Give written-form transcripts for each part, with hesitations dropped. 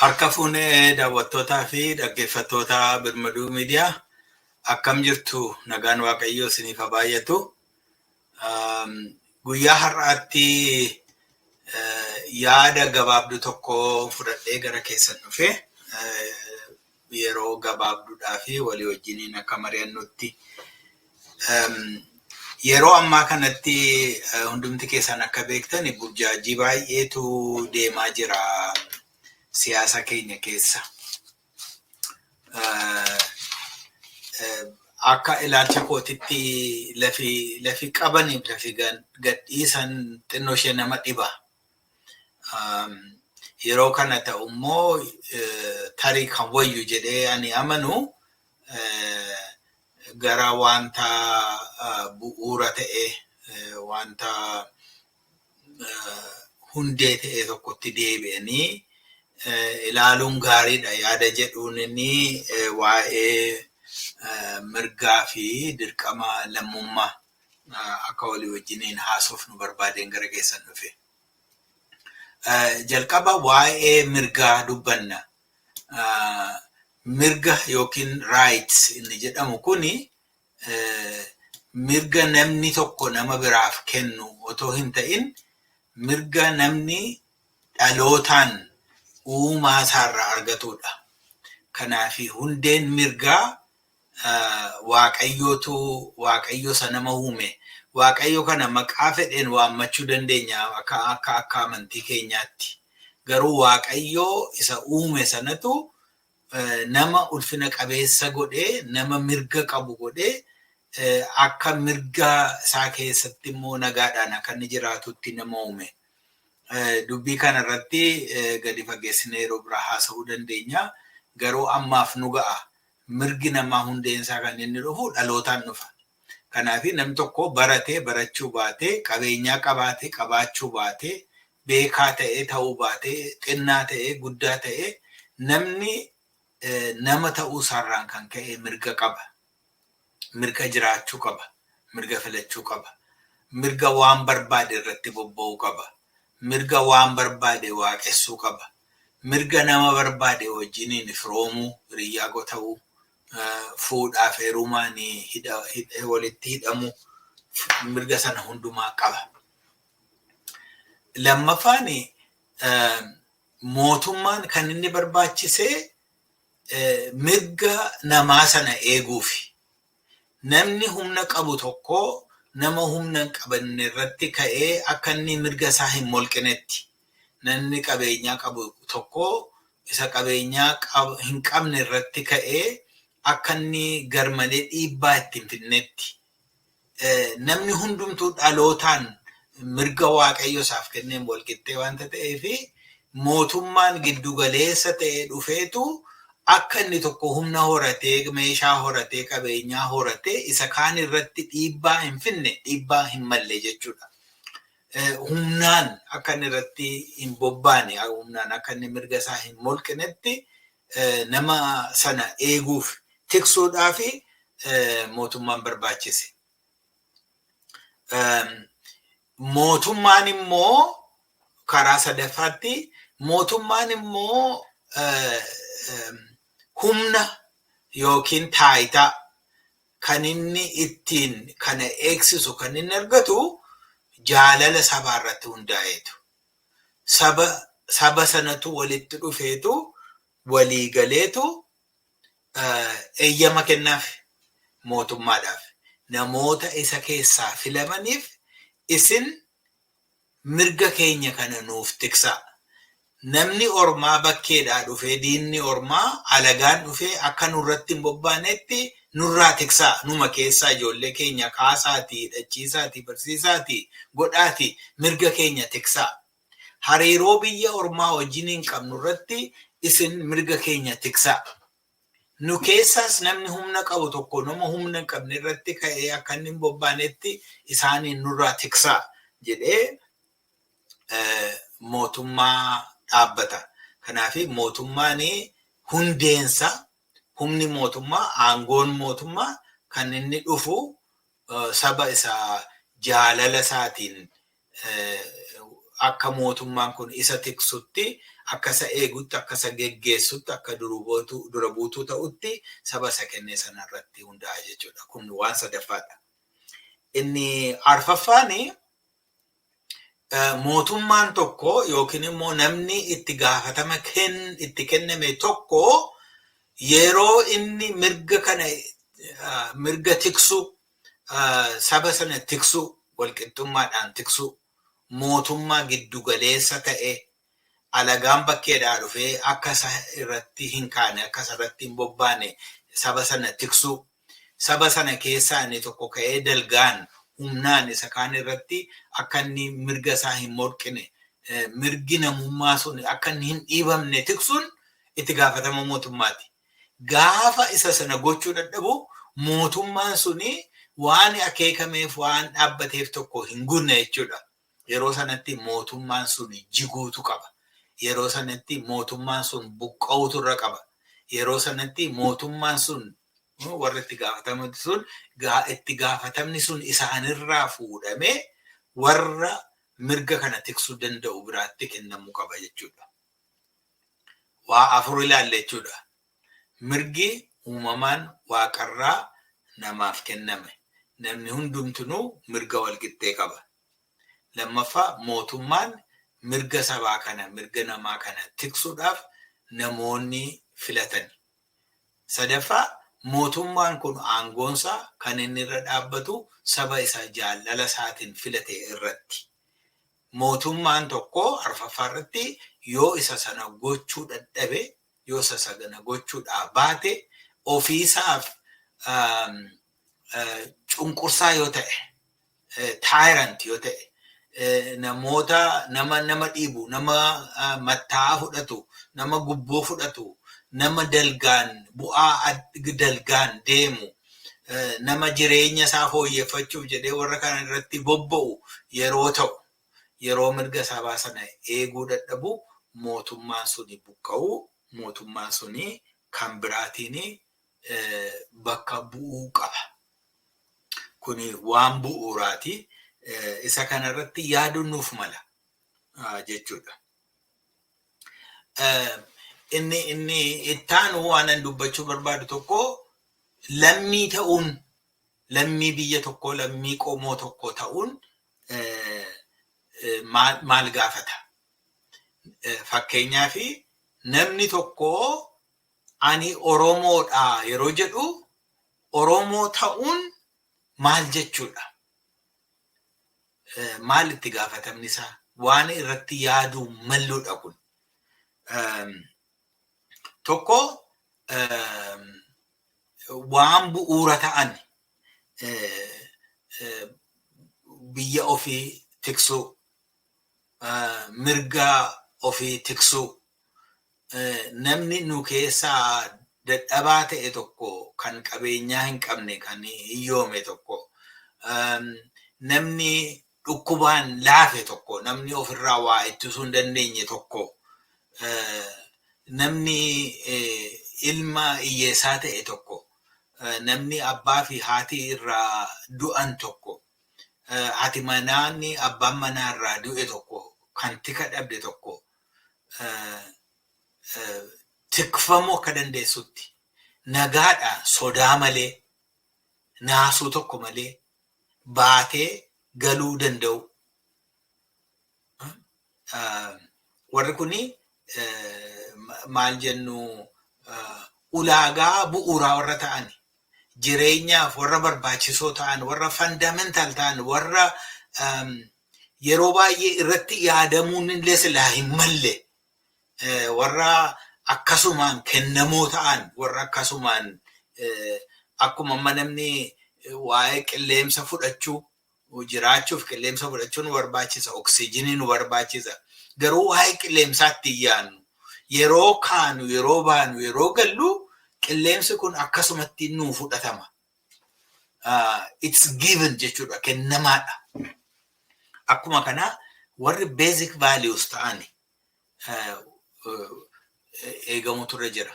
Harka fuunee daawwattootaa fi dhaggeeffattoota Birmaduu Miidiyaa, akkam jirtu? Nagaan Waaqayyoo isiniif haa baay'atu. Guyyaa har'aatti yaada gabaabduu tokko fudhadhee gara keessan dhufe, yeroo gabaabduudhaa fi walii wajjiniin akka mari'annutti. Yeroo ammaa kanatti hundumti keessan akka beektan burjaajii baay'eetu deemaa jira siyaasa keenya keessa. Akka ilaalcha kootitti lafi qabaniif lafi gadhiisan xinnoo ishee nama dhiba. Yeroo kana ta'u immoo tarii kan wayyu jedhee ani amanu gara wanta bu'uura ta'e, wanta hundee ta'e tokkotti deebi'anii ilaaluun gaariidha yaada jedhuun inni waa'ee mirgaa fi dirqama lammummaa akka walii wajjiniin haasofnu barbaadeen gara keessan dhufe. Jalqaba waa'ee mirgaa dubbanna. Mirga yookiin rights inni jedhamu kuni mirga namni tokko nama biraaf kennu otoo hin ta'in, mirga namni dhalootaan uumaa isaarraa argatudha. Kanaaf hundeen mirgaa Waaqayyootu, Waaqayyo isa nama uume. Waaqayyo kana maqaa fedheen waammachuu dandeenya akka amantii keenyaatti. Garuu Waaqayyo isa uume sanatu nama ulfina qabeessa godhee, nama mirga qabu godhee, akka mirga isaa keessatti immoo nagaadhaan akka inni jiraatutti nama uume. Dubbii kanarratti gadi fageessinee yeroo biraa haasa'uu dandeenya. Garuu ammaaf nu ga'a. Mirgi namaa hundeensaa kan inni dhufu dhalootaan dhufa. Kanaaf namni tokko baratee barachuu baatee, qabeenyaa qabaatee qabaachuu baatee, beekaa ta'ee ta'uu baatee, xinnaa ta'ee guddaa ta'ee, namni nama ta'uu isaarraan kan ka'e mirga qaba. Mirga jiraachuu qaba. Mirga filachuu qaba. Mirga waan barbaade irratti bobba'uu qaba. Mirga waan barbaade waaqessuu qaba. Mirga nama barbaade wajjiniin firoomuu, hiriyyaa ta'uu, fuudhaaf heerumaan walitti hidhamuu, mirga sana hundumaa qaba. Lammaffaan, mootummaan kan inni barbaachisee mirga namaa sana eeguufi. Namni humna qabu tokko nama humna hin qabne irratti ka'ee akka inni mirga isaa hin molqinetti. Namni qabeenyaa qabu tokko isa qabeenyaa hin qabne irratti ka'ee akka inni garmalee dhiibbaa itti hin fidnetti. Namni hundumtuu dhalootaan mirga Waaqayyo isaaf kenneen walqixxee waanta ta'eefi, mootummaan giddugaleessa ta'ee dhufeetu akka inni tokko humna horatee, meeshaa horatee, qabeenyaa horatee isa kaan irratti dhiibbaa hin finne, dhiibbaa hin malle jechuudha. Humnaan akka inni irratti hin bobbaane, humnaan akka inni mirga isaa hin molqinetti nama sana eeguuf, tiksuudhaaf mootummaan barbaachise. Mootummaan immoo karaa sadaffaatti, mootummaan immoo humna yookiin taayitaa kan inni ittiin kana eegsisu kan inni argatu jaalala sabaa irratti hundaa'eetu. Saba sanatu walitti dhufeetu, walii galeetu eeyyama kennaaf mootummaadhaaf. Namoota isa keessaa filamaniif, isin mirga keenya kana nuuf tiksaa. Namni ormaa bakkeedhaa dhufee, diinni ormaa alagaan dhufee akka nurratti hin bobbaanetti nurraa tiksaa. Numa keessaa ijoollee keenya kaasaatii, hidhachiisaatii, barsiisaatii, godhaatii mirga keenya tiksaa. Hariiroo biyya ormaa wajjin hin qabnu irratti isin mirga keenya tiksaa. Nu keessaas namni humna qabu tokko nama humna hin qabne irratti ka'ee akka inni hin bobbaanetti isaaniin nurraa tiksaa jedhee mootummaa dhaabbata. Kanaaf mootummaan hundeensa, humni mootummaa, aangoon mootummaa kan inni dhufu saba isaa jaalala isaatiin Akka mootummaan kun isa tiksutti, akka isa eegutti, akka isa geggeessutti, akka dura buutuu ta'utti saba isa kenne sanarratti hundaa'a jechuudha. Kun waan sadaffaadha. Inni arfaffaani, mootummaan tokko yookiin immoo namni itti gaafatama itti kenname tokko yeroo inni mirga kana, mirga tiksuu, saba sana tiksuu, walqixxummaadhaan tiksuu, mootummaa giddugaleessa ta'e, alagaan bakkeedhaa dhufee akka isa irratti hin kaane, akka isa irratti hin bobbaane saba sana tiksuu, saba sana keessaa inni tokko ka'ee dalgaan humnaan isa kaan irratti akka inni mirga isaa hin morqine, mirgi namummaa sun akka inni hin dhiibamne tiksuun itti gaafatama mootummaati. Gaafa isa sana gochuu dadhabu, mootummaan suni waan akeekameef, waan dhaabbateef tokko hin gunne jechuudha. Yeroo sanatti mootummaan sun jiguutu qaba. Yeroo sanatti mootummaan sun buqqa'uutu irra qaba. Yeroo sanatti mootummaan sun, warra itti gaafatamu sun, itti gaafatamni sun isaanirraa fuudhamee warra mirga kana tiksuu danda'u biraatti kennamuu qaba jechuudha. Waa afur ilaalle jechuudha. Mirgi uumamaan waaqarraa namaaf kenname. Namni hundumtinuu mirga walqixxee qaba. Lammaffaa, mootummaan mirga sabaa kana, mirga namaa kana tiksuudhaaf namoonni filatan. Sadaffaa, mootummaan kun aangoonsaa kan inni irra dhaabbatu saba isa jaalala isaatiin filate irratti. Mootummaan tokko arfaffaa irratti yoo isa sana gochuu dadhabe, yoo isa sana gochuudhaa baate, ofiisaaf cunqursaa yoo ta'e, tyrant yoo ta'e, namoota nama dhiibu, nama mattaa'aa fudhatu, nama gubboo fudhatu, nama dalgaan bu'aa dalgaan deemu, nama jireenya isaa fooyyeffachuuf jedhee warra kana irratti bobba'u yeroo ta'u, yeroo mirga sabaa sana eeguu dadhabu, mootummaan suni buqqa'u, mootummaan suni kan biraatiin bakka bu'uu qaba. Kuni waan bu'uuraati. Isa kanarratti yaaduun nuuf mala jechuudha. Inni ittaanu waan ani dubbachuu barbaadu tokko, lammii ta'uun, lammii biyya tokkoo, lammii qomoo tokko ta'uun maal gaafata? Fakkeenyaaf, namni tokko "Ani Oromoodha" yeroo jedhu, Oromoo ta'uun maal jechuudha? Maal itti gaafatamni isaa? Waan irratti yaaduu malluudha kun. Tokko, waan bu'uura ta'an, biyya ofii tiksuu, mirga ofii tiksuu, namni nu keessaa dadhabaa ta'e tokko, kan qabeenyaa hin qabne, kan hiyyoome tokko, namni dhukkubaan laafe tokko, namni ofirraa waa ittisuu hin dandeenye tokko, namni ilma hiyyeessaa ta'e tokko, namni abbaa fi haati irraa du'an tokko, haati manaanni abbaan manaa irraa du'e tokko, kan tika dhabde tokko tikfamuu akka dandeessutti, nagaadhaan, sodaa malee, naasuu tokko malee baatee galuu danda'u. Warri kuni maal jennu, ulaagaa bu'uuraa warra ta'an, jireenyaaf warra barbaachisoo ta'an, warra fundamental ta'an, warra yeroo baay'ee irratti yaadamuun illee silaa hin malle, warra akkasumaan kennamoo ta'an, warra akkasumaan akkuma amma namni waa'ee qilleensa fudhachuu, jiraachuuf qilleensa fudhachuu nu barbaachisa, oksiijinii nu barbaachisa. Garuu waa'ee qilleensaatti hin yaadnu. Yeroo kaanu, yeroo baanu, yeroo gallu, qilleensi kun akkasumatti nuu fudhatama. It's given jechuudha, kennamaadha. Akkuma kana warri basic values ta'an eegamutu irra jira.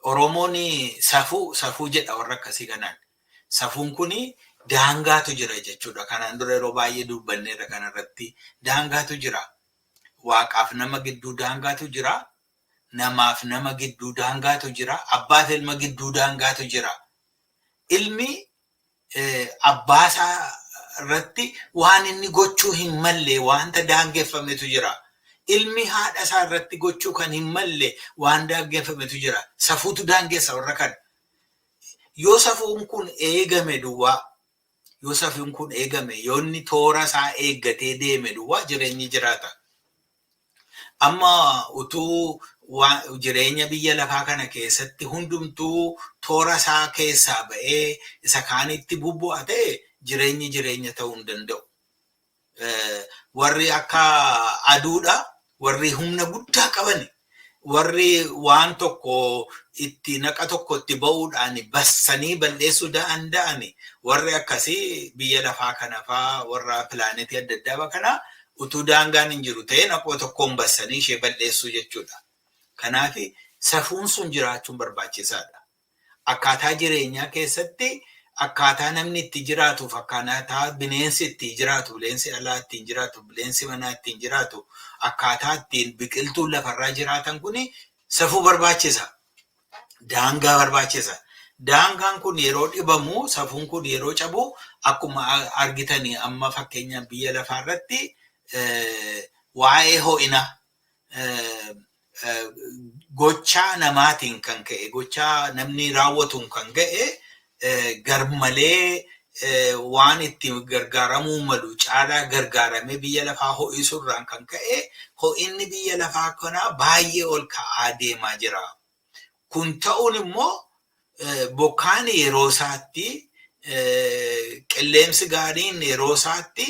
Oromoon safuu safuu jedha warra akkasii kanaan. Safuun kuni daangaatu jira jechuudha. Kanaan dura yeroo baay'ee dubbanneerra kanarratti, daangaatu jira. Waaqaaf nama gidduu daangaatu jira. Namaaf nama gidduu daangaatu jira. Abbaaf ilma gidduu daangaatu jira. Ilmi abbaasaa irratti waan inni gochuu hin malle wanta daangeffametu jira. Ilmi haadha isaa irratti gochuu kan hin malle waan daangeffametu jira. Safuutu daangessa warra kana. Yoo safuun kun eegame duwwaa, yoo safuun kun eegame, yoo inni toora isaa eeggatee deeme duwwaa, jireenyi jiraata. Amma utuu jireenya biyya lafaa kana keessatti hundumtuu toora isaa keessaa ba'ee isa kaanitti bubbu'a ta'e, jireenyi jireenya ta'uu hin danda'u. Warri akka aduudha, warri humna guddaa qaban, warri waan tokko itti naqa tokko itti ba'uudhaan bassanii balleessuu danda'an, warri akkasii biyya lafaa kana faa, warra pilaanetii adda addaa kana utuu daangaan hin jiru ta'e naqoo tokkoon bassanii ishee balleessuu jechuudha. Kanaaf safuun sun jiraachuun barbaachisaadha. Akkaataa jireenyaa keessatti akkaataa namni itti jiraatuuf, akkaataa bineensi itti jiraatu, bineensi alaa ittiin jiraatu, bineensi manaa ittiin jiraatu, akkaataa ittiin biqiltuun lafarraa jiraatan kuni safuu barbaachisa. Daangaa barbaachisa. Daangaan kun yeroo dhibamu, safuun kun yeroo cabu, akkuma argitanii amma fakkeenyaaf biyya lafaa irratti waa'ee ho'ina gochaa namaatiin kan ka'e, gochaa namni raawwatuun kan ka'e, garmalee waan itti gargaaramuu malu caalaa gargaaramee biyya lafaa ho'isurraan kan ka'e, ho'inni biyya lafaa kanaa baay'ee ol ka'aa deemaa jira. Kun ta'uun immoo bokkaan yeroo isaatti, qilleensi gaariin yeroo isaatti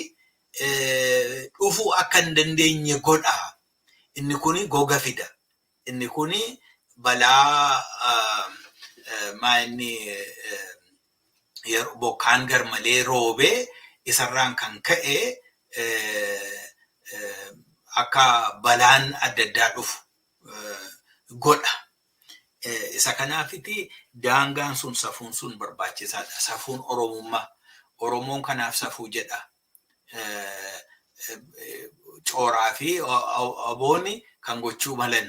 dhufuu akka hin dandeenye godha. Inni kuni goga fida. Inni kuni balaa maa inni bokkaan garmalee roobee isarraan kan ka'e akka balaan adda addaa dhufu godha. Isa kanaafiti daangaan sun, safuun sun barbaachisaadha. Safuun Oromummaa. Oromoon kanaaf safuu jedha. Cooraa fi aboonni kan gochuu malan,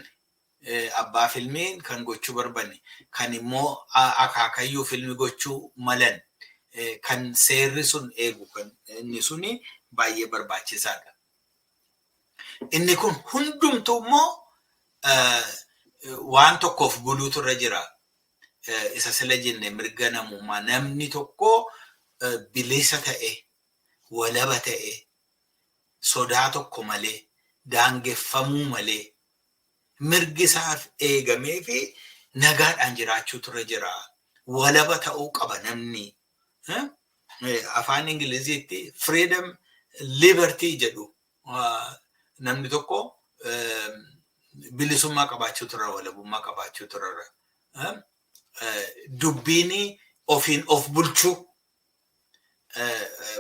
abbaa filmiin kan gochuu barbanne, kan immoo akaakayyuu filmi gochuu malan, kan seerri sun eegu, kan inni suni baay'ee barbaachisaadha. Inni kun hundumtuu immoo waan tokkoof buluutu irra jira. Isa sila jenne, mirga namummaa, namni tokko bilisa ta'e, walaba ta'e, sodaa tokko malee, daangeffamuu malee, mirgi isaaf eegamee fi nagaadhaan jiraachuutu irra jira. Walaba ta'uu qaba namni. Afaan Ingiliziitti freedom, liberty jedhu. Namni tokko bilisummaa qabaachuutu irra, walabummaa qabaachuutu irra. Dubbiin ofiin of bulchuu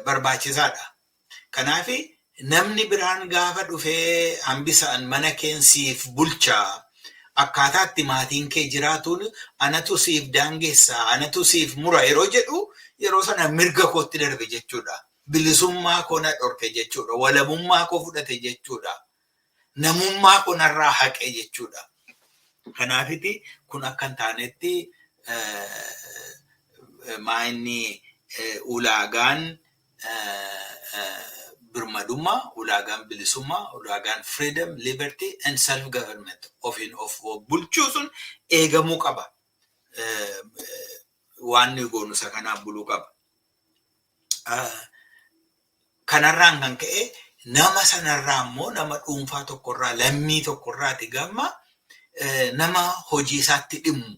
barbaachisaadha. Kanaaf namni biraan gaafa dhufee hambisaan mana keen siif bulchaa, akkaataa itti maatiin kee jiraatuun anatu siif daangessaa, anatu siif mura yeroo jedhu, yeroo sana mirga kootti darbe jechuudha. Bilisummaa koo na dhorke jechuudha. Walabummaa koo fudhate jechuudha. Namummaa koo narraa haqe jechuudha. Kanaafiti kun akka hin taanetti maa inni ulaagaan birmadummaa, ulaagaan bilisummaa, ulaagaan freedom, liberty and self government, ofiin of bulchuu sun eegamuu qaba. Waan nuyi goonu isa kanaaf buluu qaba. Kanarraan kan ka'e nama sanarraa immoo, nama dhuunfaa tokkorraa, lammii tokkorraati gama nama hojii isaatti dhimmu,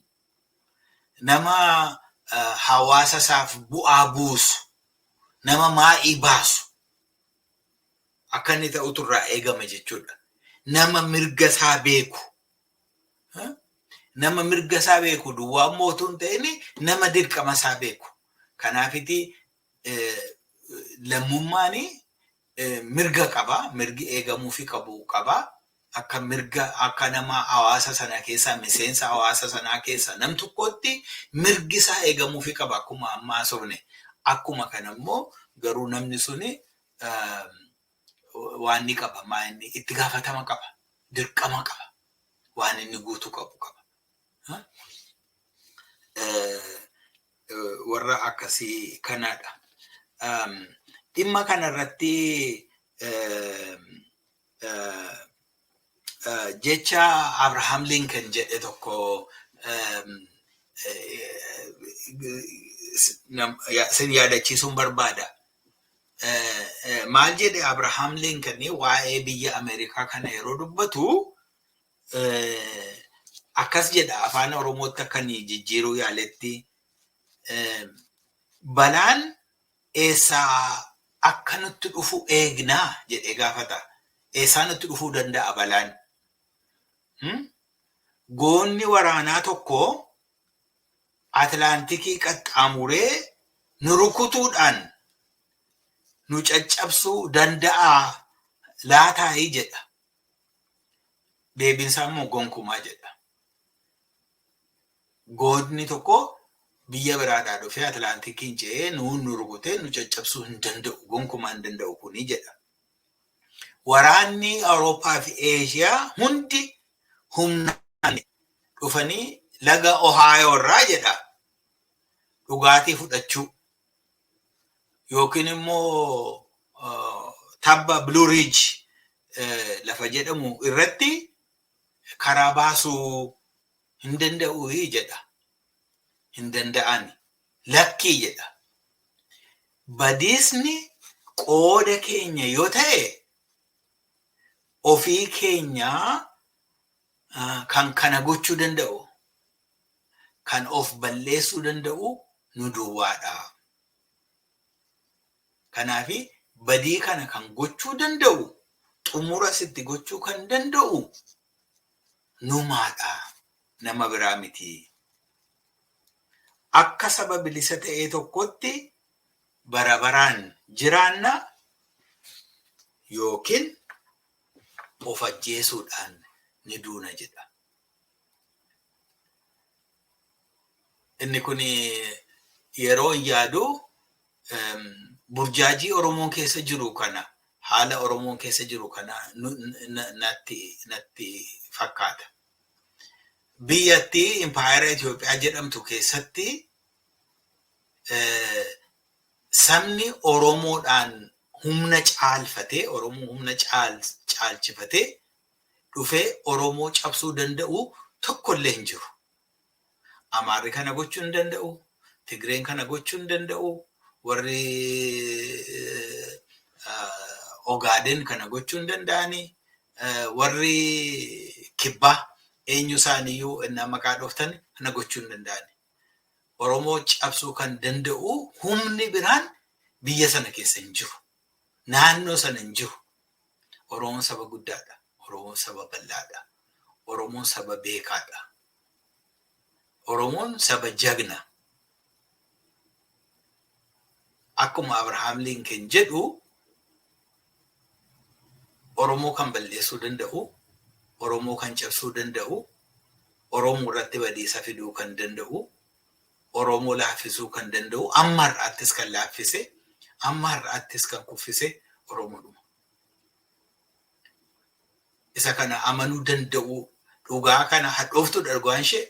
nama hawaasa isaaf bu'aa buusu, nama maa'ii baasu akka inni ta'utu irraa eegama jechuudha. Nama mirga isaa beeku. Nama mirga isaa beeku duwwaa immoo utuu hin ta'in, nama dirqama isaa beeku. Kanaafiti lammummaan mirga qaba. Mirgi eegamuufi qabu qaba. Akka mirga akka nama hawaasa sana keessaa, miseensa hawaasa sanaa keessaa nam tokkotti mirgi isaa eegamuufi qaba akkuma amma haasofne. Akkuma kana immoo garuu namni suni Waan ni qaba, inni itti gaafatama qaba, dirqama qaba, waan inni guutuu qabu qaba. Warra akkasii kanaadha. Dhimma kanarratti jecha Abraham Lincoln jedhe tokko sin yaadachiisuun barbaada. Maal jedhe Abraham Lincoln waa'ee biyya Ameerikaa kana yeroo dubbatu? Akkas jedha, afaan Oromootti akka inni jijjiiruu yaaletti: "Balaan eessaa akka nutti dhufu eegnaa?" jedhee gaafata. Eessaa nutti dhufuu danda'a balaan? Goonni waraanaa tokko Atlaantikii qaxxaamuree nu rukutuudhaan nu caccabsuu danda'a laataayii jedha. Deebiinsaa immoo gonkumaa jedha. Goonni tokko biyya biraadhaa dhufee Atlaantikiin ce'ee nuun nu rukutee nu caccabsuu hin danda'u. Gonkumaa hin danda'u kuni jedha. Waraanni Awurooppaa fi Eeshiyaa hundi humnaan dhufanii laga Ohaayoo irraa jedha dhugaatii fudhachuu yookiin immoo tabba Blue Ridge lafa jedhamu irratti karaa baasuu hin danda'u jedha. Hin danda'ani. Lakkii jedha. Badiisni qooda keenya yoo ta'e, ofii keenyaa kan kana gochuu danda'u, kan of balleessuu danda'u nu duwwaadha. Kanaafi badii kana kan gochuu danda'u, xumura sitti gochuu kan danda'u numaadha. Nama biraa miti. Akka saba bilisa ta'ee tokkotti bara baraan jiraanna yookiin of ajjeesuudhaan ni duuna jedha. Inni kun yeroo yaadu burjaajii Oromoon keessa jiru kana, haala Oromoon keessa jiru kana natti fakkaata. Biyyattii impaayera Itoophiyaa jedhamtu keessatti sabni Oromoodhaan humna caalfatee, Oromoo humna caalchifatee dhufee Oromoo cabsuu danda'u tokkollee hin jiru. Amaarri kana gochuu hin danda'u. Tigreen kana gochuu hin danda'u. Warri Ogaaden kana gochuu hin danda'ani. Warri kibbaa eenyu isaaniiyyuu innaa maqaa dhooftan kana gochuu hin danda'ani. Oromoo cabsuu kan danda'u humni biraan biyya sana keessa hin jiru. Naannoo sana hin jiru. Oromoon saba guddaadha. Oromoon saba bal'aadha. Oromoon saba beekaadha. Oromoon saba jagna. Akkuma Abrahaam Lincoln jedhu, Oromoo kan balleessuu danda'u, Oromoo kan cabsuu danda'u, Oromoo irratti badiisa fiduu kan danda'u, Oromoo laaffisuu kan danda'u, amma har'aattis kan laaffise, amma har'aattis kan kuffise Oromoodhuma. Isa kana amanuu danda'u, dhugaa kana hadhooftuudha dhugaan ishee,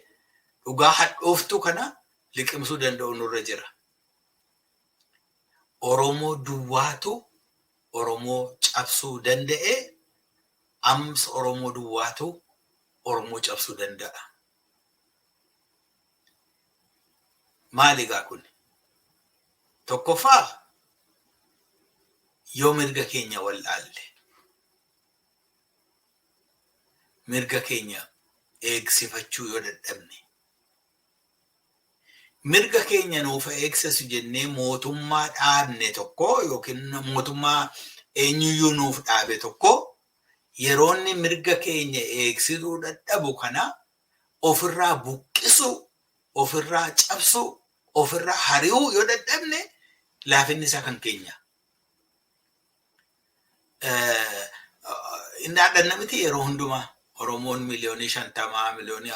dhugaa hadhooftuu kana liqimsuu danda'u nurra jira. Oromoo duwwaatu Oromoo cabsuu danda'e, ammas Oromoo duwwaatu Oromoo cabsuu danda'a. Maali egaa kun? Tokkoffaa, yoo mirga keenya wallaalle, mirga keenya eegsifachuu yoo dadhabne, mirga keenya nuuf eegsisu jennee mootummaa dhaabne tokko yookiin mootummaa eenyuyyuu nuuf dhaabe tokko yeroo inni mirga keenya eegsisuu dadhabu kana ofirraa buqqisuu, ofirraa cabsuu, ofirraa hari'uu yoo dadhabne, laafinni isaa kan keenya. Inni haadhanna miti. Yeroo hundumaa Oromoon 50 miliyoonii, 40 miliyoonii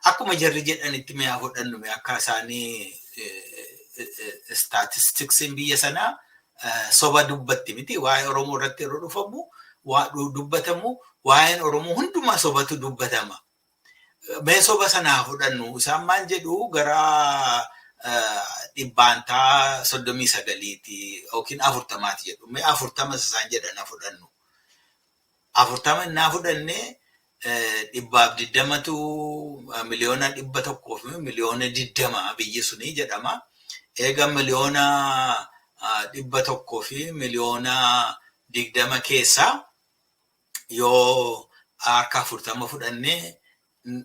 akkuma jarri jedhanitti mi'a fudhannu, akka isaanii statistiksiin biyya sanaa Soba dubbatti miti waa'ee Oromoo irratti yeroo dhufamu dubbatamu waa'een Oromoo hundumaa sobatu dubbatama. Mee soba sanaa fudhannu isaan maal jedhu gara dhibbaantaa 39ti yookiin 40ti jedhu. Mee 40 isaan jedhan fudhannu. 40 innaa fudhannee 120tu 120,000,000 biyyi suni jedhama. Eega 100,000,020,000 keessaa yoo harka 40 fudhannee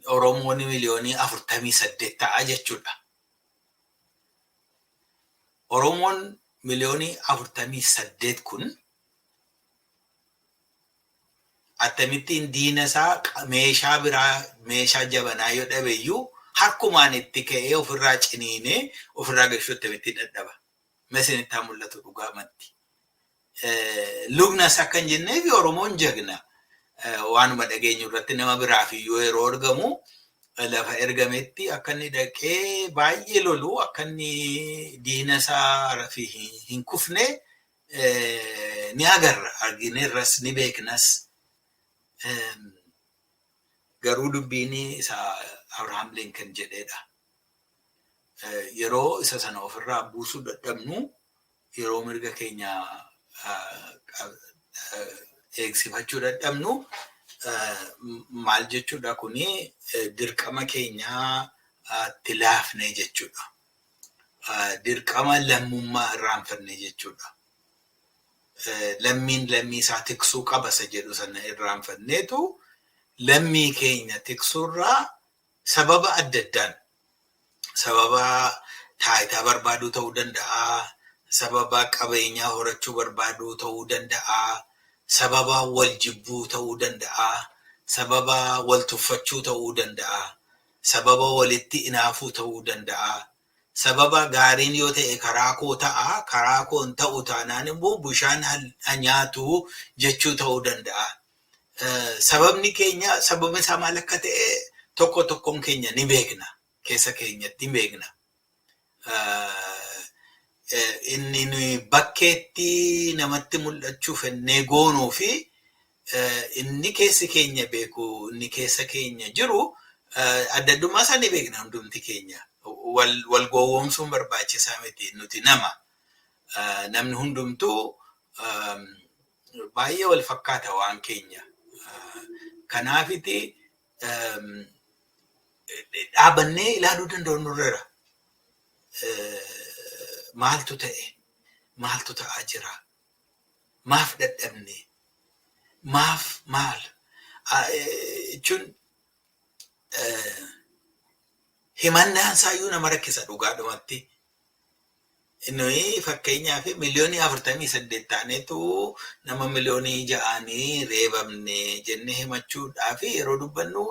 Oromoon 48,000,000 ta'a jechuudha. Oromoon 48,000,000 kun akkamittiin diina isaa meeshaa biraa meeshaa jabanaa yoo dhabeyyuu harkumaan itti ka'ee ofirraa ciniinee ofirraa gashuu akkamittiin dadhaba. Mesinitti haa mul'atu dhugaamatti. Lugnas akka hin jenneef Oromoon jagna. Waanuma dhageenyu irratti nama biraaf iyyuu yeroo argamu lafa ergametti akka inni dhaqee baay'ee lolu akka inni diina isaa fi hin kufne ni agarra. Argineerras ni beeknas. Garuu dubbiin isa Abrahaam Lincoln jedhedha. Yeroo isa sana ofirraa buusuu dadhabnu yeroo mirga keenya eegsifachuu dadhabnu maal jechuudha kuni dirqama keenyaa itti laafne jechuudha. Dirqama lammummaa irraanfanne jechuudha. Lammiin lammii isaa tiksuu qaba isa jedhu sana irraanfanneetu lammii keenya tiksuurraa sababa adda addaan sababa taayitaa barbaaduu ta'uu danda'a, sababa qabeenyaa horachuu barbaaduu ta'uu danda'a, sababa wal jibbuu ta'uu danda'a, sababa wal tuffachuu ta'uu danda'a, sababa walitti inaafuu ta'uu danda'a, sababa gaariin yoo ta'e karaa koo ta'a, karaa koo hin ta'u taanaan immoo bishaan nyaatu jechuu ta'uu danda'a. Sababni keenya sababni isaa maal akka ta'e tokko tokkoon keenya ni beekna. Keessa keenyatti beekna. Inni nuyi bakkeetti namatti mul'achuuf ennee goonuu fi inni keessi keenya beeku inni keessa keenya jiru adda addummaa isaa ni beekna hundumti keenya. Wal gowwoomsuun barbaachisaa miti nuti nama. Namni hundumtuu baay'ee wal fakkaata waan keenya. Kanaafiti dhaabannee ilaaluu danda'u nurra. Maaltu ta'e? Maaltu ta'aa jira? Maaf dadhabne? Maaf maal? Jechuun himannaan isaayyuu nama rakkisa dhugaadhumatti. Nuyi fakkeenyaaf 48,000,000 taaneetu nama 6,000,000 reebamne jennee himachuudhaaf yeroo dubbannu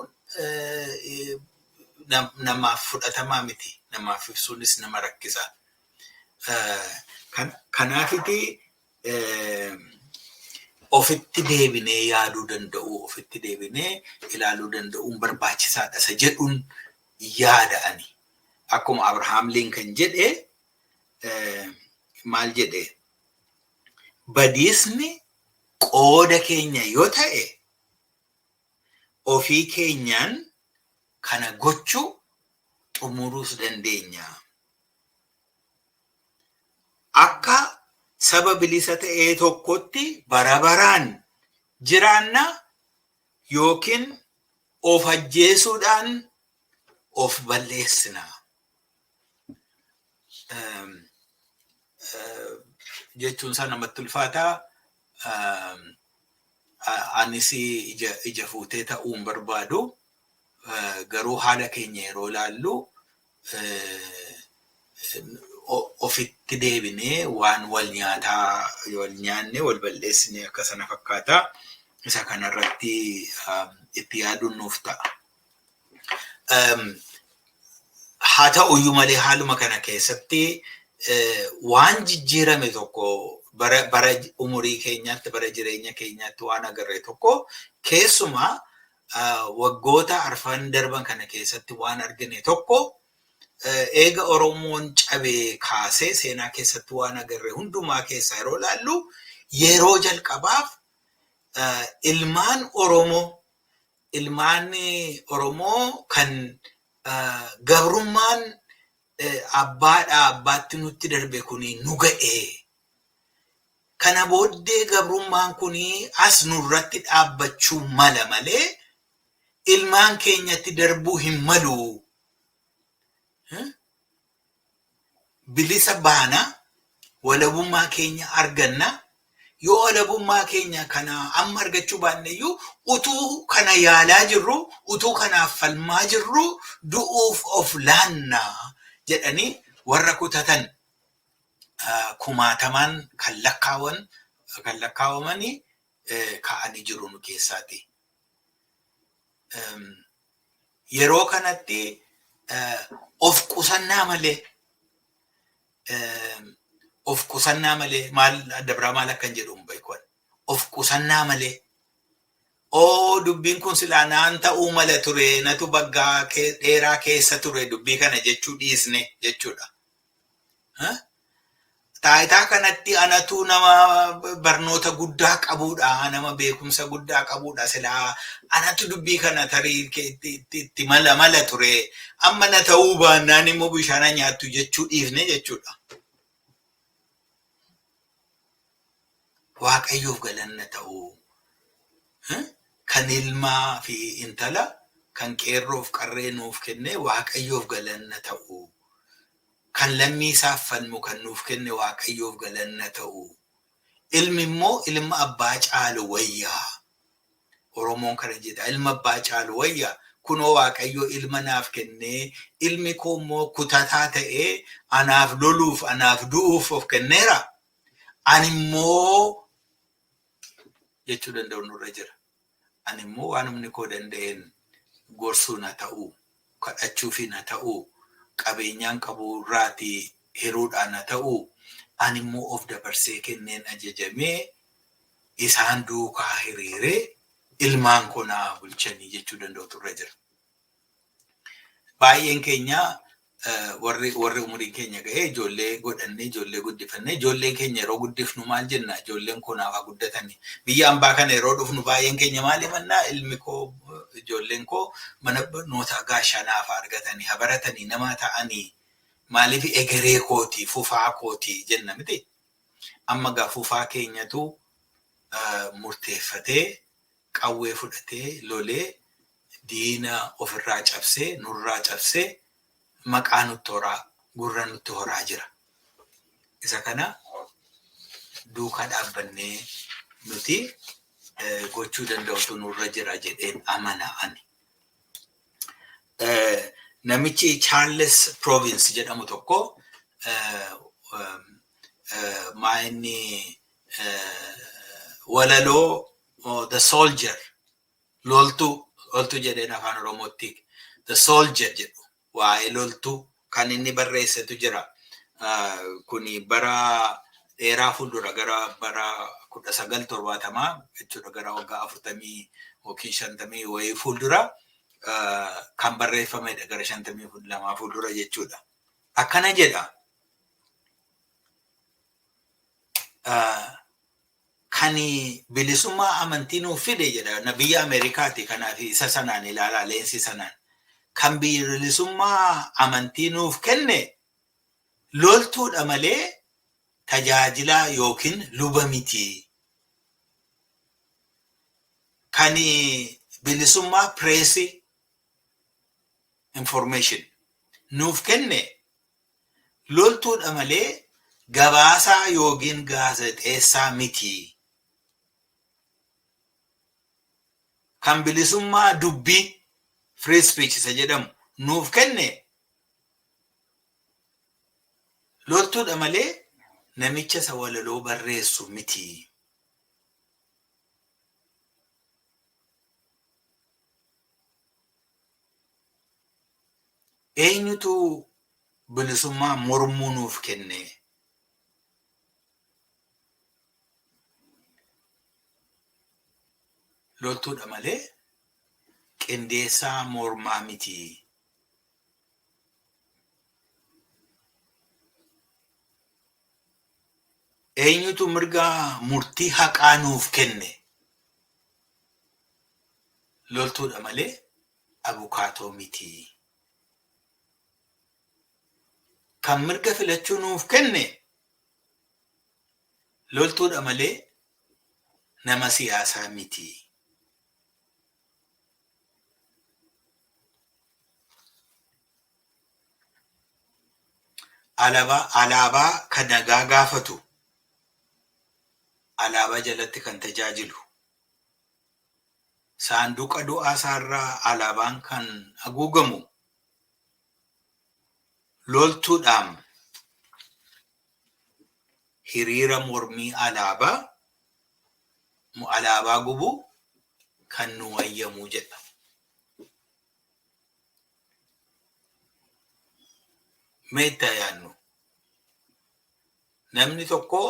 namaaf fudhatamaa miti. Namaaf ibsuunis nama rakkisa. Kanaafiti ofitti deebinee yaaduu danda'u, ofitti deebinee ilaaluu danda'uun barbaachisaadha isa jedhuun yaada ani. Akkuma Abrahaam Lincoln jedhe maal jedhe badiisni qooda keenya yoo ta'e ofii keenyaan kana gochuu xumuruus dandeenya. Akka saba bilisa ta'ee tokkotti bara baraan jiraanna yookiin of ajjeesuudhaan of balleessina. Jechuun isaa namatti ulfaataa. Anis ija fuutee ta'uu hin barbaadu. Garuu haala keenya yeroo ilaallu ofitti deebinee waan wal nyaataa wal nyaanne wal balleessine akka sana fakkaata. Isa kanarratti itti yaaduun nuuf ta'a. Haa ta'uyyuu malee haaluma kana keessatti waan jijjiirame tokko bara umurii keenyaatti bara jireenya keenyaatti waan agarre tokko keessumaa waggoota arfan darban kana keessatti waan argine tokko Eega Oromoon cabee kaasee seenaa keessatti waan agarre hundumaa keessaa yeroo ilaallu, yeroo jalqabaaf ilmaan Oromoo kan gabrummaan abbaadhaa abbaatti nutti darbe kuni nu ga'e. Kana booddee gabrummaan kuni as nurratti dhaabbachuu mala malee ilmaan keenyatti darbuu hin malu. Bilisa baana, walabummaa keenya arganna. Yoo walabummaa keenya kana amma argachuu baanne iyyuu, utuu kana yaalaa jirru, utuu kanaaf falmaa jirru du'uuf of laanna jedhanii warra kutatan kumaatamaan kan lakkaawamanii ka'anii jiru nu keessaati. Yeroo kanatti of qusannaa malee maal adda biraa maal akkan jedhu hin beeku. Of qusannaa malee, oo, dubbiin kun silaa naan ta'uu mala ture, natu baggaa dheeraa keessa ture dubbii kana jechuu dhiisne jechuudha. Taayitaa kanatti anatu nama barnoota guddaa qabuudha, nama beekumsa guddaa qabuudha, silaa anatu dubbii kana tarii itti mala mala ture. Amma na ta'uu baannaan immoo bishaan nyaattu jechuu dhiifne jechuudha. Waaqayyoof galanna ta'uu, kan ilmaa fi intala, kan qeerroof qarree nuuf kenne Waaqayyoof galanna ta'uu. Kan lammii isaaf falmu kan nuuf kenne Waaqayyoof galanna ta'uu. Ilmi immoo ilma abbaa caalu wayyaa. Oromoon kana jedha. Ilma abbaa caalu wayyaa. Kunoo Waaqayyo ilma naaf kennee, ilmi koo immoo kutataa ta'ee anaaf loluuf, anaaf du'uuf of kenneera. Ani immoo jechuu danda'u nurra jira. Ani immoo waan humni koo danda'een gorsuu na ta'uu, kadhachuufi na ta'uu, qabeenyaan qabu irraatii hiruudhaan na ta'uu, ani immoo of dabarsee kenneen ajajamee isaan duukaa hiriiree ilmaan koo naa bulchanii jechuu danda'utu irra jira. Baay'een keenya, warri umuriin keenya ga'ee, ijoollee godhannee, ijoollee guddifannee, ijoollee keenya yeroo guddifnu maal jenna? Ijoolleen koo naaf haa guddatanii. Biyya ambaa kana yeroo dhufnu baay'een keenya maal himannaa? Ilmi koo, ijoolleen koo mana barnootaa gaashaa naaf haa argatanii, haa baratanii, nama ta'anii, maaliif egeree kooti, fufaa kooti jenna miti. Amma gaa fufaa keenyatu murteeffatee qawwee fudhatee lolee diina ofirraa cabsee, nurraa cabsee, maqaa nutti horaa, gurra nutti horaa jira. Isa kana duukaa dhaabbannee nuti gochuu danda'utu nurra jira jedheen amana ani. Namichi Charles Province jedhamu tokko maa inni walaloo The Soldier, loltuu, loltuu jedheen afaan Oromootti, The Soldier jedhu, waa'ee loltuu kan inni barreessetu jira. Kuni bara dheeraa fuuldura, gara bara 1970 jechuudha, gara waggaa 40 yookiin 50 wayii fuuldura kan barreeffamedha, gara 52 fuuldura jechuudha. Akkana jedha. Kan bilisummaa amantii nuuf fide jedha, biyya Ameerikaati, kanaaf isa sanaan ilaalaa, leensi sanaan. Kan bilisummaa amantii nuuf kenne loltuudha malee tajaajilaa yookiin luba miti. Kan bilisummaa pireesii, information nuuf kenne loltuudha malee gabaasaa yookiin gaazexeessaa miti. Kan bilisummaa dubbii, free speech isa jedhamu, nuuf kenne loltuudha malee namicha isa walaloo barreessu miti. Eenyutu bilisummaa mormuu nuuf kenne? Loltuudha malee qindeessaa mormaa miti. Eenyutu mirga murtii haqaa nuuf kenne? Loltuudha malee abukaatoo miti. Kan mirga filachuu nuuf kenne loltuudha malee nama siyaasaa miti. Alaabaa kan nagaa gaafatu, alaabaa jalatti kan tajaajilu, saanduqa du'aa isaarraa alaabaan kan haguugamu loltuudhaan hiriira mormii alaabaa gubuu kan nu wayyamu jedha. Mee itti haa yaadnu. Namni tokko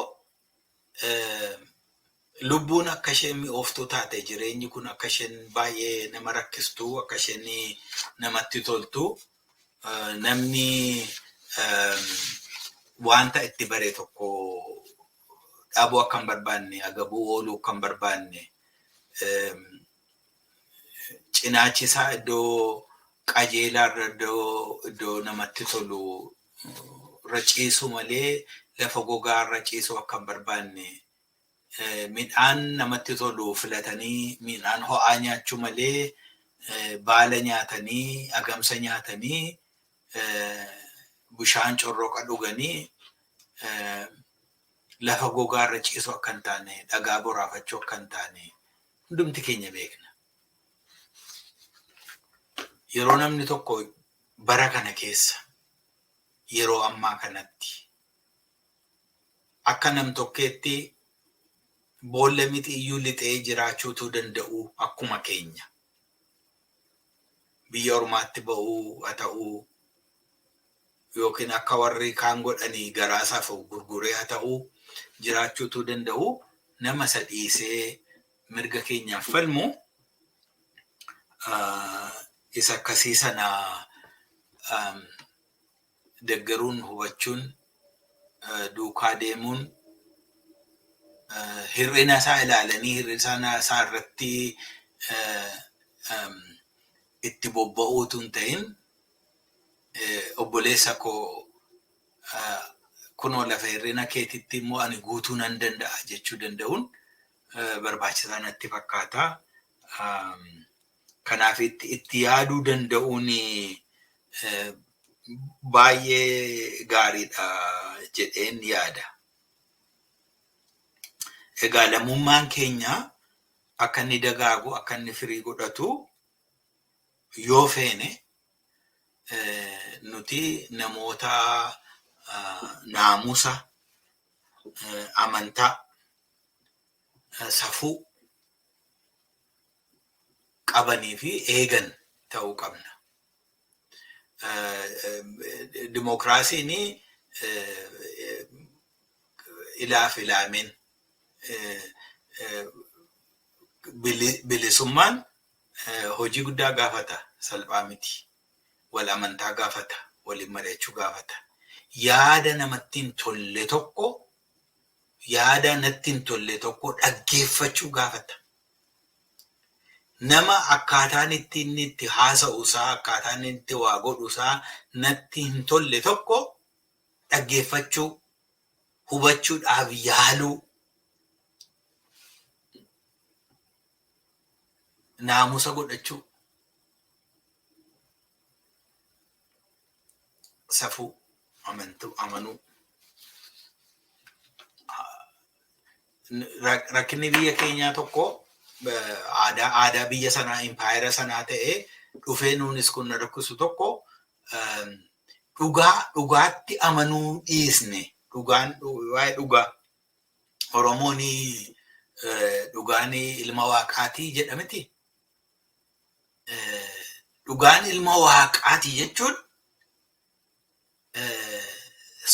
lubbuun akka isheen mi'ooftuu taate, jireenyi kun akka isheen baay'ee nama rakkistuu, akka isheen namatti toltu, namni wanta itti bare tokko dhabuu akka hin barbaanne, agabuu ooluu akka hin barbaanne, cinaachi isaa iddoo qajeelaa irra, iddoo namatti tolu irra ciisu malee lafa gogaa irra ciisuu akka hin barbaanne, midhaan namatti tolu filatanii midhaan ho'aa nyaachuu malee baala nyaatanii, agamsa nyaatanii, bishaan corroqa dhuganii lafa gogaa irra ciisuu akka hin taane, dhagaa boraafachuu akka hin taane hundumti keenya beekna. Yeroo namni tokko bara kana keessa, yeroo ammaa kanatti akka nam-tokkeetti boolla mixiiyyuu lixee jiraachuutu danda'u akkuma keenya. Biyya ormaatti ba'uu haa ta'uu, yookiin akka warri kaan godhanii garaa isaaf gurguree haa ta'uu, jiraachuutu danda'u, nama isa dhiisee mirga keenyaaf falmu isa akkasii sana deggeruun, hubachuun, duukaa deemuun, hir'ina isaa ilaalanii hir'ina isaa irratti itti bobba'uutu hin ta'in, obboleessa koo, kunoo lafa hir'ina keetitti immoo ani guutuu nan danda'a jechuu danda'uun barbaachisaa natti fakkaata. Kanaaf itti yaaduu danda'uun baay'ee gaariidha jedheen yaada. Egaa lammummaan keenya akka inni dagaagu, akka inni firii godhatu yoo feene, nuti namoota naamusa, amantaa, safuu qabanii fi eegan ta'uu qabna. Dimookiraasiin ilaaf ilaameen, bilisummaan hojii guddaa gaafata, salphaa miti. Wal amantaa gaafata, waliin mari'achuu gaafata. Yaada namatti hin tolle tokko, yaada natti hin tolle tokko dhaggeeffachuu gaafata. Nama akkaataan itti inni itti haasa'u isaa, akkaataan inni itti waa godhu isaa natti hin tolle tokko dhaggeeffachuu, hubachuudhaaf yaaluu, naamusa godhachuu, safuu amantuu amanuu. Rakkinni biyya keenyaa tokko aadaa biyya sanaa, impaayera sanaa ta'ee dhufee nuunis kun na rakkisu tokko, dhugaa dhugaatti amanuu dhiisne. Dhugaan, waa'ee dhugaa, Oromoon dhugaan ilma waaqaatii jedhamiti. Dhugaan ilma waaqaatii jechuun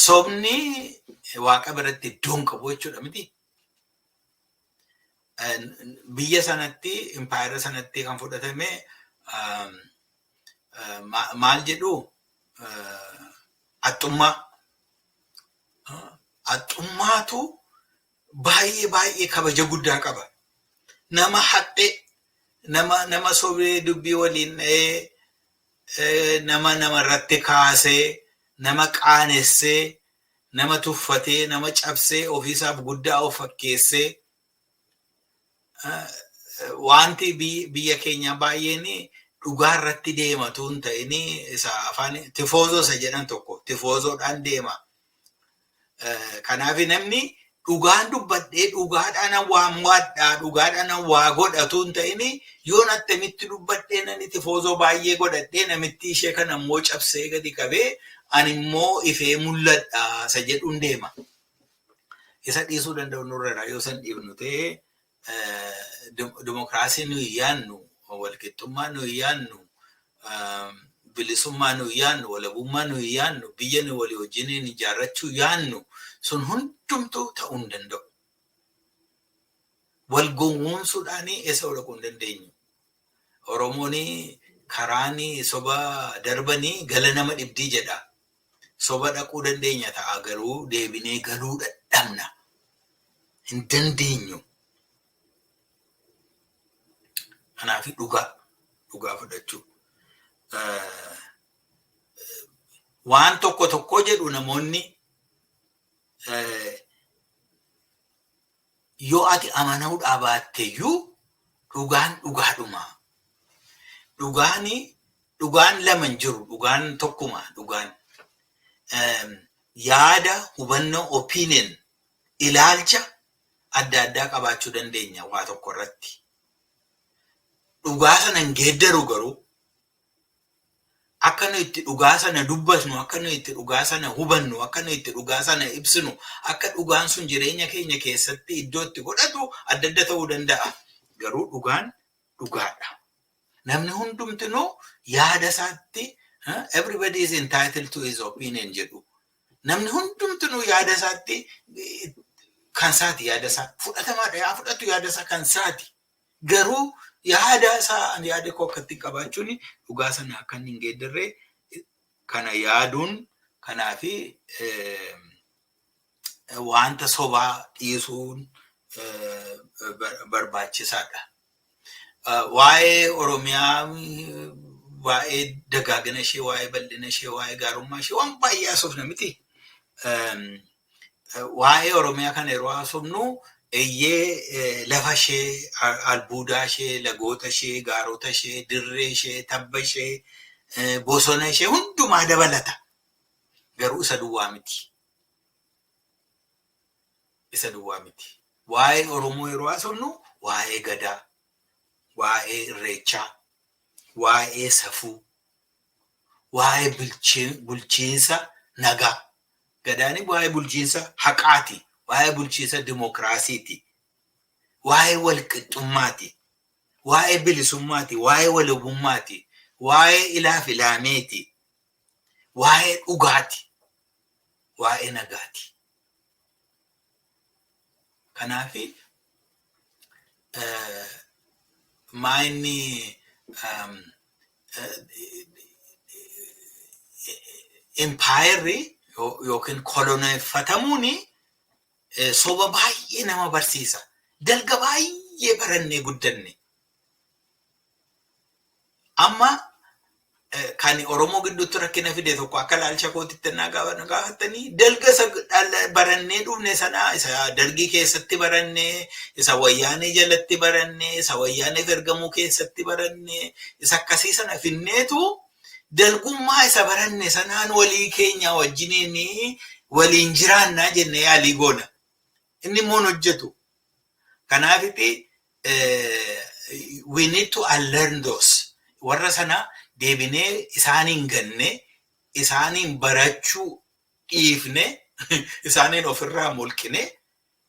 sobni waaqa biratti iddoo hin qabu jechuudha miti. Biyya sanatti, impaayera sanatti kan fudhatame maal jedhu, haxxummaa. Haxxummaatu Baay'ee baay'ee kabaja guddaa qaba. Nama haxxee, nama sobee dubbii waliin dha'ee, nama namarratti kaasee, nama qaanessee, nama tuffatee, nama cabsee, ofiisaaf guddaa of fakkeessee, wanti biyya keenya baay'een dhugaa irratti deematu hin ta'in, isa afaan tifoozoo isa jedhan tokko tifoozoodhaan deema. Kanaaf namni dhugaan dubbadhee dhugaadhaan waa mo'adhaa, dhugaadhaan waa godhatu hin ta'in, yoon attamitti dubbadhee nani tifoozoo baay'ee godhadhee, namitti ishee kana immoo cabsee gadi qabee, ani immoo ifee mul'adha isa jedhuun deema. Isa dhiisuu danda'u nurra. Yoo san dhiifnu ta'ee, dimokiraasii nuyi yaannu, walqixxummaa nuyi yaannu, bilisummaa nuyi yaannu, walabummaa nuyi yaannu, biyya nuyi walii wajjiniin ijaarrachuu yaannu sun hundumtuu ta'uu hin danda'u. Wal gowwoomsuudhaan eessa dhaquu hin dandeenyu. Oromoon karaan soba darbanii gala nama dhibdii jedha. Soba dhaquu dandeenya ta'a, garuu deebinee galuu dadhabna. Hin dandeenyu. Kanaaf dhugaa fudhachuu. Waan tokko tokko jedhu namoonni, yoo ati amanuudhaa baatteyyuu dhugaan dhugaadhuma. Dhugaani dhugaan lama hin jiru, dhugaan tokkuma dhugaan. Yaada, hubannoo, opinion, ilaalcha adda addaa qabaachuu dandeenya waa tokko irratti. Dhugaa sana hin geeddaru. Garuu akka nu itti dhugaa sana dubbatnu, akka nu itti dhugaa sana hubannu, akka nu itti dhugaa sana ibsinu, akka dhugaan sun jireenya keenya keessatti iddoo itti godhatu adda adda ta'uu danda'a. Garuu dhugaan dhugaadha. Namni hundumtinuu yaada isaatti, "Everybody is entitled to his opinion" jedhu. Namni hundumtinuu yaada isaatti kan isaati, yaada isaa fudhatamaadha, yaa fudhatu, yaada isaa kan isaati. Garuu yaada isaa yaada koo akkatti qabaachuun dhugaa sana akka inni hin geeddarree kana yaaduun, kanaafi wanta sobaa dhiisuun barbaachisaadha. Waa'ee Oromiyaa, waa'ee dagaagina ishee, waa'ee bal'ina ishee, waa'ee gaarummaa ishee waan baay'ee haasofna miti. Waa'ee Oromiyaa kana yeroo haasofnu, eeyyee, lafa ishee, albuudaa ishee, lagoota ishee, gaarota ishee, dirree ishee, tabba ishee, bosona ishee hundumaa dabalata. Garuu isa duwwaa miti. Isa duwwaa miti. Waa'ee Oromoo yeroo haasofnu, waa'ee gadaa, waa'ee irreechaa, waa'ee safuu, waa'ee bulchiinsa nagaa. Gadaani waa'ee bulchiinsa haqaati. Waa'ee bulchiinsa dimokiraasiiti. Waa'ee walqixxummaati. Waa'ee bilisummaati. Waa'ee walabummaati. Waa'ee ilaaf ilaameeti. Waa'ee dhugaati. Waa'ee nagaati. Kanaafi maa inni impaayerri yookiin koloneeffatamuun soba baay'ee nama barsiisa. Dalga baay'ee barannee guddanne. Amma kan Oromoo gidduutti rakkina fide tokko, akka ilaalcha kootitti naa gaafatanii, dalga isa barannee dhufne sana, isa dargii keessatti barannee, isa wayyaanee jalatti barannee, isa wayyaaneef ergamuu keessatti barannee, isa akkasii sana finneetu dalgummaa isa baranne sanaan walii keenya wajjiniin waliin jiraannaa jennee yaalii goona. Inni immoo hin hojjetu. Kanaafiti we need to unlearn those. Warra sana deebinee isaaniin ganne, isaaniin barachuu dhiifne, isaaniin ofirraa mulqine,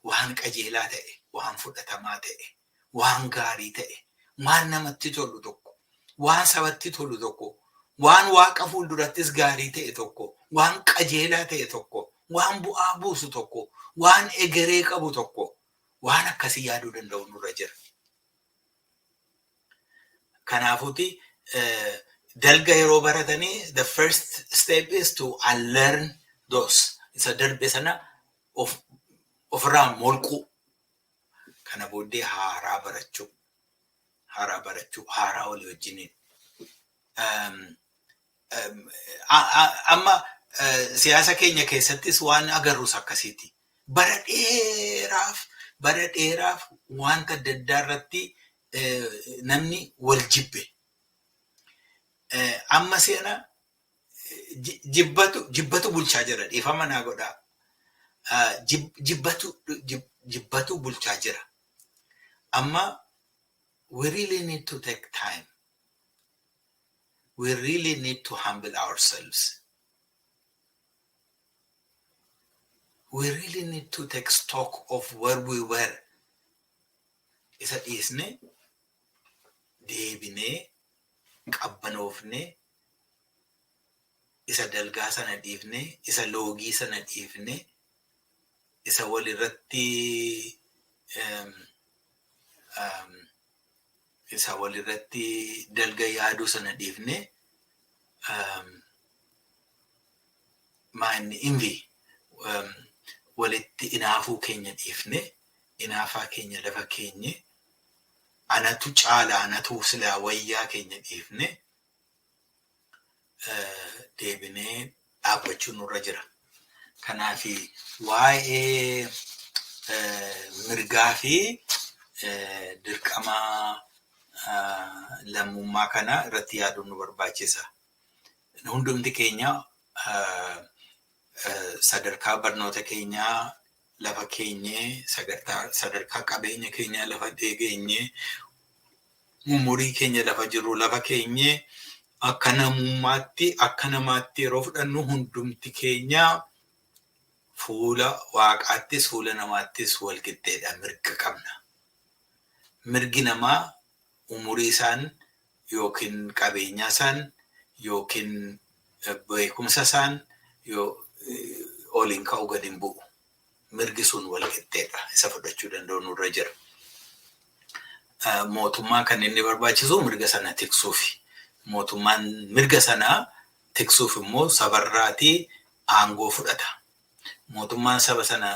waan qajeelaa ta'e, waan fudhatamaa ta'e, waan gaarii ta'e, waan namatti tolu tokko, waan sabatti tolu tokko, waan waaqa fuuldurattis gaarii ta'e tokko, waan qajeelaa ta'e tokko, waan bu'aa buusu tokko, waan egeree qabu tokko, waan akkasii yaaduu danda'u nurra jira. Kanaafuuti dalga yeroo baratanii, the first step is to unlearn those. Isa darbe sana of ofirraa molquu. Kana booddee haaraa barachuu. Haaraa barachuu, haaraa walii wajjiniin. Amma siyaasa keenya keessattis waan agarrus akkasiiti. Bara dheeraaf wanta adda addaa irratti namni wal jibbe. Amma seena jibbatu bulchaa jira. Dhiifama naa godhaa. Jibbatu bulchaa jira. Amma we really need to take time. We really need to humble ourselves. We really need to take stock of where we were. Isa dhiisne, deebinee, qabbanoofne, isa dalgaa sana dhiifne, isa loogii sana dhiifne, isa walirratti dalga yaaduu sana dhiifne, maanni envy, walitti inaafuu keenya dhiifne, inaafaa keenya lafa keenye, anatu caala, anatu silaa wayyaa keenya dhiifne, deebinee dhaabbachuu nurra jira. Kanaaf waa'ee mirgaa fi dirqama lammummaa kana irratti yaaduun nu barbaachisa. Hundumti keenya sadarkaa barnoota keenyaa lafa keenyee, sadarkaa qabeenya keenyaa lafa geenyee, umurii keenya lafa jirru lafa keenyee, akka namummaatti, akka namaatti yeroo fudhannu, hundumti keenya fuula waaqaattis fuula namaattis wal qixxeedha, mirga qabna. Mirgi namaa umurii isaan yookiin qabeenya isaan yookiin beekumsa isaan oliin ka'u gadi hin bu'u. Mirgi sun wal qixxeedha. Isa fudhachuu danda'u nurra jira. Mootummaan kan inni barbaachisu mirga sana tiksuufi. Mootummaan mirga sana tiksuuf immoo sabarraatii aangoo fudhata. Mootummaan saba sana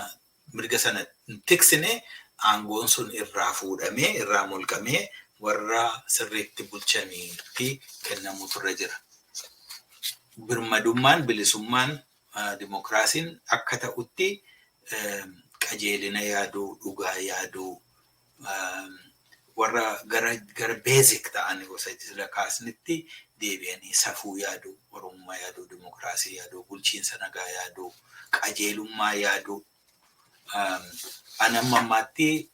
mirga sana hin tiksine, aangoon sun irraa fuudhamee, irraa mulqamee, warra sirriitti bulchaniitti kennamuutu irra jira. Birmadummaan, bilisummaan, dimokiraasiin akka ta'utti qajeelina yaaduu, dhugaa yaaduu, warra gara basic ta'an gosa sila kaasnitti deebi'anii safuu yaaduu, oromummaa yaaduu, dimokiraasii yaaduu, bulchiinsa nagaa yaaduu, qajeelummaa yaaduu. Ani amma ammaatti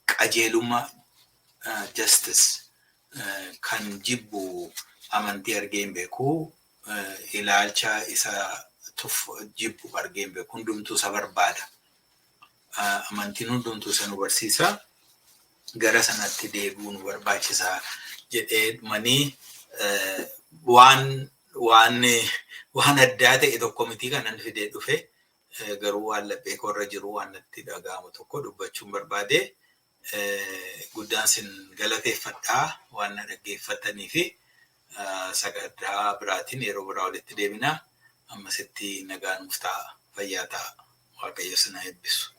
qajeelummaa, justice, kan jibbu amantii argee hin beeku. Ilaalcha isa jibbu argee hin beeku. Hundumtuu isa barbaada. Amantiin hundumtuu isa nu barsiisa. Gara sanatti deebi'uu nu barbaachisa jedhee dhumanii waan addaa ta'e tokko miti kanan fidee dhufe, garuu waan laphee koorra jiru, waan natti dhaga'amu tokko dubbachuun barbaade. Guddaan sin galateeffadhaa waan na dhaggeeffatanii fi sagantaa biraatiin yeroo biraa walitti deebina. Ammasitti nagaa nuuf ta'a, fayyaa ta'a. Waaqayyo sin haa eebbisu.